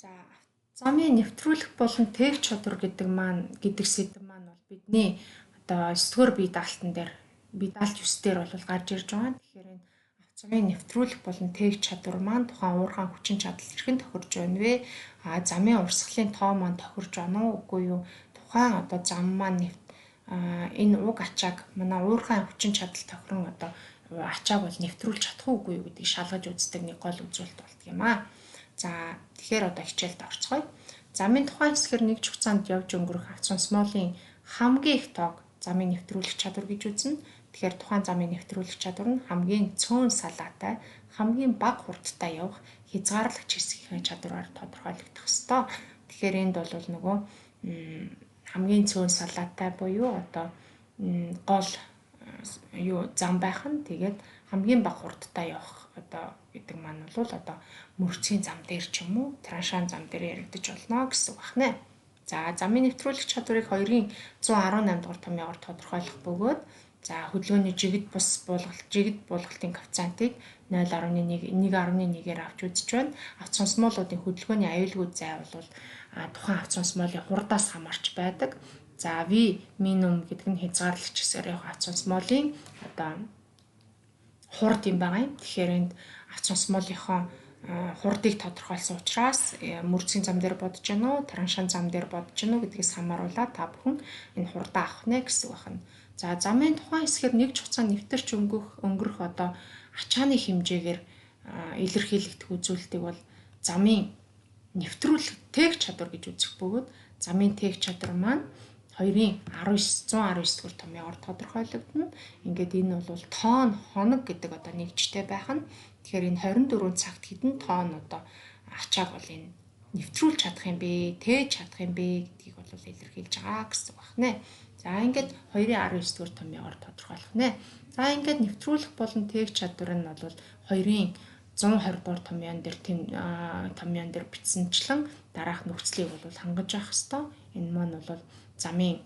За, замын нэвтрүүлэх болон тээг чадвар гэдэг маань гэдэг сэдэв маань бол бидний одоо 9-р бие даалтан дээр, бие даалт 9 дээр бол гарч ирж байгаа. Тэгэхээр энэ замын нэвтрүүлэх болон тээг чадвар маань тухайн уурхайн хүчин чадал хэрхэн тохирж байна вэ? А замын урсгалын тоо маань тохирж байна уу, үгүй юу? Тухайн одоо зам маань энэ уг ачааг манай уурхайн хүчин чадал тохирон одоо ачааг бол нэвтрүүлж чадах уу, үгүй юу гэдгийг шалгаж үздэг нэг гол үзүүлэлт болдог юм аа. За, тэгэхээр одоо хичээлд орцгоё. Замын тухайн хэсгээр нэг хугацаанд явж өнгөрөх автобусмолын хамгийн их тоог замын нэвтрүүлэх чадвар гэж үзнэ. Тэгэхээр тухайн замын нэвтрүүлэх чадвар нь хамгийн цөөн салаатай, хамгийн бага хурдтай явах хязгаарлагч хэсгийнхээ чадвараар тодорхойлогдох ёстой. Тэгэхээр энд бол нөгөө хамгийн цөөн салаатай буюу одоо гол юу зам байх нь, тэгээд хамгийн бага хурдтай явах одоо гэдэг маань бол одоо мөрцгийн зам дээр ч юм уу, траншаан зам дээр яригдаж болно гэсэн үг байна. За, замын нэвтрүүлэх чадварыг 2-ын 118 дугаар томьёогоор тодорхойлох бөгөөд, за, хөдөлгөөний жигд бус буулгалт, жигд буулгалтын коэффициентыг 0.1 1.1-ээр авч үзэж байна. Автобусмолуудын хөдөлгөөний аюулгүй зай бол тухайн автобусмолын хурдаас хамаарч байдаг. За, V минимум гэдэг нь хязгаарлагч хэсгээр явах автобусмолын одоо хурд юм байгаа юм. Тэгэхээр энд автобусмолынхоо хурдыг тодорхойлсон учраас мөрцгийн зам дээр бодож гэнэ үү, траншаан зам дээр бодож гэнэ үү гэдгээс хамааруулаад та бүхэн энэ хурдаа авах нэ гэсэн үг байна. За, замын тухайн хэсгээр нэг хугацаанд нэвтэрч өнгөрөх одоо ачааны хэмжээгээр илэрхийлэгдэх үзүүлэлтийг бол замын нэвтрүүлэх тээг чадвар гэж үзэх бөгөөд, замын тээг чадвар маань 2-ын 19 119 дугаар томьёогоор тодорхойлогдоно. Ингээд энэ бол тонн хоног гэдэг одоо нэгжтэй байх нь. Тэгэхээр энэ 24 цагт хэдэн тонн одоо ачааг бол энэ нэвтрүүлж чадах юм бэ, тээж чадах юм бэ гэдгийг бол илэрхийлж байгаа гэсэн үг байна. За, ингээд 2-ын 19 дугаар томьёогоор тодорхойлох нэ. За, ингээд нэвтрүүлэх болон тээг чадвар нь бол 2-ын 120 дугаар томьёон дээр томьёон дээр бичсэнчлэн дараах нөхцөлийг бол хангаж авах ёстой. Энэ маань бол замын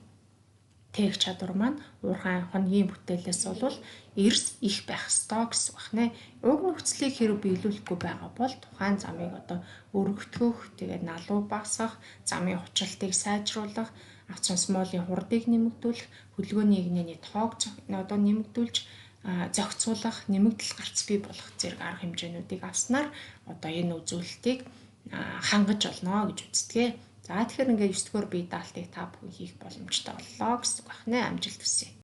тээг чадвар маань уурхайн хоногийн бүтээлээс бол эрс их байх ёстой гэсэн үг байна. Уг нөхцөлийг хэрэг биелүүлэхгүй байгаа бол тухайн замыг одоо өргөтгөх, тэгээд налуу багасгах, замын хучралтыг сайжруулах, автобусмолын хурдыг нэмэгдүүлэх, хөдөлгөөний эгнээний тоог одоо нэмэгдүүлж зохицуулах, нэмэгдэл гарц бий болгох зэрэг арга хэмжээнүүдийг авснаар одоо энэ үзүүлэлтийг хангаж олно гэж үздэг. За, тэгэхээр ингээд 9-р бие даалтыг та бүхэн хийх боломжтой боллоо гэсэн үг байна. Амжилт хүсье.